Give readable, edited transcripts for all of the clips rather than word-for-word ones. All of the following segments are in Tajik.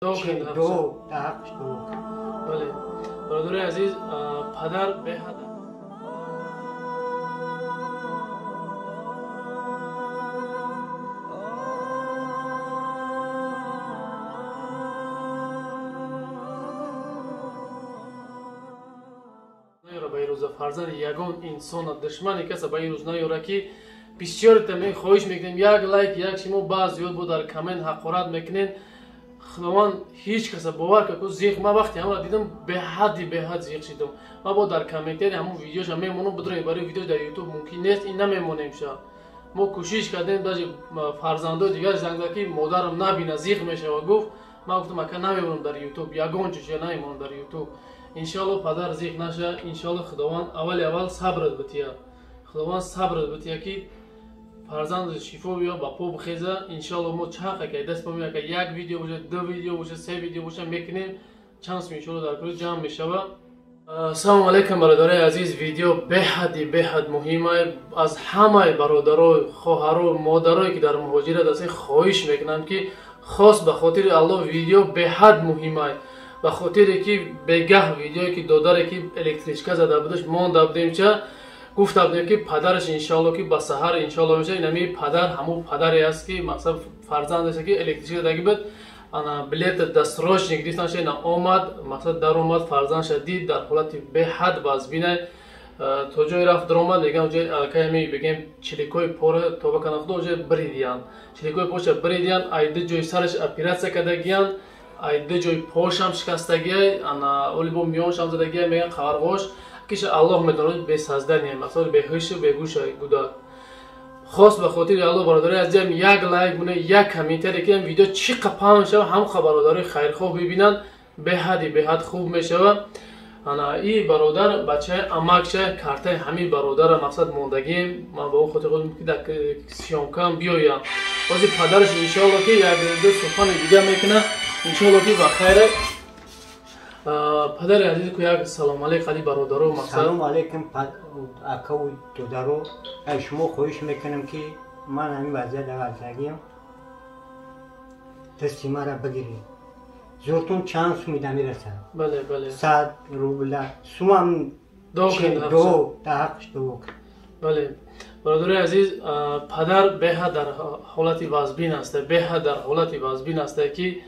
Дуо дар ҳаққаш дуо. Бале, бародари азиз, падар беҳад ба ин рӯза фарзанди ягон инсона, душмани каса ба ин рӯз наёра, ки бисёрта хоҳиш мекунем, як лайк, як шумо баъз зиёд бо дар коммент ҳақорат мекунен. Худованд ҳеҷ каса бовар кард ку зиқ. Ман вақте ҳамро дидам, беҳадди беҳад зиқ шидам. Ман бо дар комментари ҳамун видеоша мемонам, бидрои барои видео дар ютуб мумкин нест, ин намемонем ша. Мо кӯшиш кардем, даже фарзандои дигар занг зад, ки модарам набина, зиқ мешава, гуфт. Ман гуфтам, ака, намемонам дар ютуб, ягон чиз намемонам дар ютуб. Иншоалло, падар зиқ наша, иншоалло. Худованд аввали аввал сабрат бития, Худованд сабрат бития, ки фарзанд шифо биё, ба по бихеза, иншоалло. Мо чанд ка даст ба як видео боша, ду видео боша, се видео боша, мекунем. Чанд сум иншоалло дар кори ҷамъ мешава. Ассалому алайкум, бародарои азиз. Видео беҳадди беҳад муҳима. Аз ҳамаи бародаро, хоҳаро, модарое, ки дар муҳоҷират ҳастед, хоҳиш мекунам, ки хос ба хотири Аллоҳ, видео беҳад муҳима, ба хотире ки бегаҳ видеое, ки додаре, ки электричка зада будаш, монда будем, ча гуфта будем, ки падараш иншоалло, ки ба саҳар иншоалло меша. Инами падар ҳамун падаре аст, ки мақсад фарзандаше, ки электричка задаги буд, ана билет досрочный гирифтанша, ина омад, мақсад даромад, фарзандша дид, дар ҳолати беҳад вазбина. То ҷое рафт, даромад, мегам ҷои алкайми бигем, чиликои пора тоба кана худо, ҷои бридиян, чиликои поша бридиян, айди ҷои сараш оператсия кардагиян, айди ҷои пошам шикастагия, ана оли бо миёншам задагия, меган қаварғош киша, Аллоҳ медонад, бесознание, масалан, беҳушу бегӯша гудак. Хос ба хотири Аллоҳ, бародари азизам, як лайк буне, як комментаре, ки видео чӣ қа паҳн шава, ҳам қа бародарои хайрхоҳ бибинанд, беҳади беҳад хуб мешава. Ана и бародар бачаи амакша, картаи ҳамин бародара мақсад мондагием. Ман ба он хотир ки дар съёмкаам биёям. Ҳозир падараш иншоалло, ки як ду сухани дига мекунад, иншоалло, ки ба хайре. Падари азиз, ку як салом алейк али бародаро мақсад. Салом алейкум, акаву додаро. Аз шумо хоҳиш мекунам, ки ман ҳамин вазъият ғалтагиам, дасти мара бигиред. Зуртун чанд сумида мерасад? Бале, бале. 100 рубла сумам. Дуо дар ҳаққаш дуо. Бале, бародари азиз, падар беҳад дар ҳолати вазбин аста, беҳад дар ҳолати вазбин аста, ки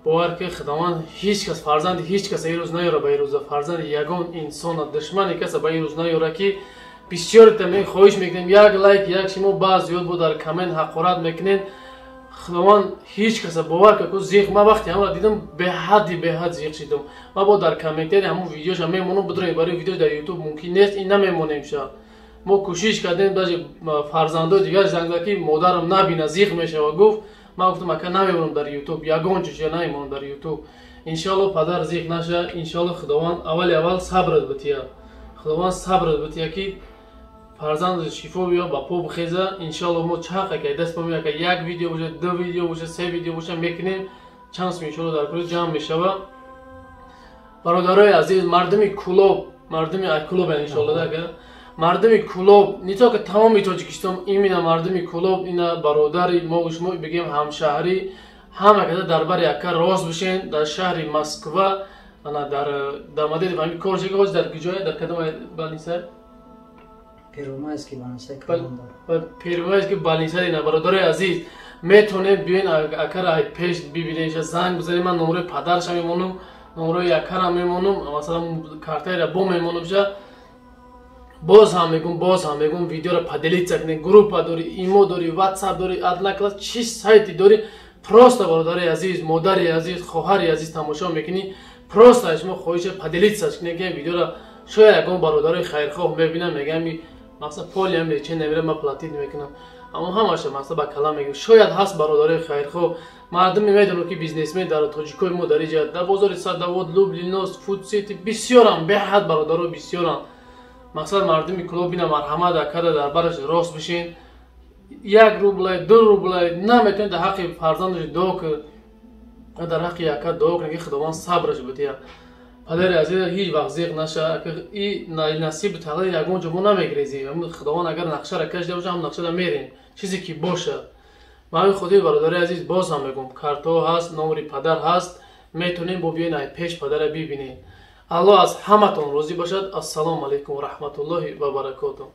бовар ки худованд ҳеҷ кас фарзанди ҳеҷ каса ин рӯз наёра ба ин рӯза фарзанди ягон инсона, душмани каса ба ин рӯз наёра, ки бисёрта хоҳиш мекунем, як лайк, як шумо баъз зиёд бо дар коммент ҳақорат мекунен. Худованд ҳеҷ каса бовар кард ку зиқ. Ман вақте ҳамро дидам, беҳадди беҳад зиқ шидам. Ман бо дар комментари ҳамун видеоша мемонам, бидрои барои видео дар ютуб мумкин нест, ин намемонем ша. Мо кӯшиш кардем, даже фарзандои дигар занг зад, ки модарам набина, зиқ мешава, гуфт. Ман гуфтам, ака, намемонам дар ютуб, ягон чиз намемонам дар ютуб. Иншоалло, падар зиқ наша, иншоалло. Худованд аввали аввал сабрат бития, Худованд сабрат бития, ки фарзанд шифо биё, ба по бихеза, иншоалло. Мо чанд ка даст ба як видео боша, ду видео боша, се видео боша, мекунем. Чанд сум иншоалло дар кори ҷамъ мешава. Бародарои азиз, мардуми Кулоб, мардуми Кулоб, иншоалло, дака мардуми Кулоб, не только тамоми Тоҷикистон, именно мардуми Кулоб, ина бародари мо, шумо бигем ҳамшаҳрӣ, ҳама када дар бари ака рост бишен. Дар шаҳри Москва, ана дар Домодедово ҳами кор шега. Дар куҷое, дар кадом больница? Первомайский больница. Первомайский больница. Ина бародарои азиз, метонем биёен, акара пеш бибинем, занг бизанем. Ман номрои падарша мемонам, номрои акара мемонам, масалан, картаира бо мемонам ша. Боз ҳам мегум, боз ҳам мегум, видеоро поделиться кунед. Группа дори, имо дори, ватсап дори, Однокласс, чӣ сайти дори, просто бародари азиз, модари азиз, хоҳари азиз, тамошо мекунӣ, просто аз шумо хоҳиша, поделиться кунед, ки видеоро шояд ягон бародарои хайрхоҳ мебинам, мегӯям, мақсад полиам лечение намера, ман платить мекунам. Аммо ҳамаша мақсад ба калам мегӯям, шояд ҳаст бародарои хайрхоҳ, мардуме медонам, ки бизнесмен дар тоҷикои мо дар иҷа, дар бозори Садовод, Люблино, Фудсити бисёрам, беҳад бародаро бисёрам. Мақсад мардуми Кулоб, бина, марҳамат, акада дар бараш рост бишин. 1 рублай, 2 рублай наметавонед, дар ҳаққи фарзандаш дуо кун, дар ҳаққи ака дуо кун, ки Худованд сабраш бидиҳад. Падари азиз, ҳеҷ вақт зиқ наша. И насибу тақдир ягон ҷо мо намегрезем. Худованд агар нақшаро кашида боша, ҳам нақшада мерем, чизе ки боша. Ба ҳамин хотир, бародари азиз, боз ҳам мегӯм, картҳо ҳаст, номери падар ҳаст. Метонем бо биёен, ай пеш падара бибинен. Аллоҳ аз ҳаматон розӣ бошад. Ассалому алайкум ва раҳматуллоҳи ва баракотуҳ.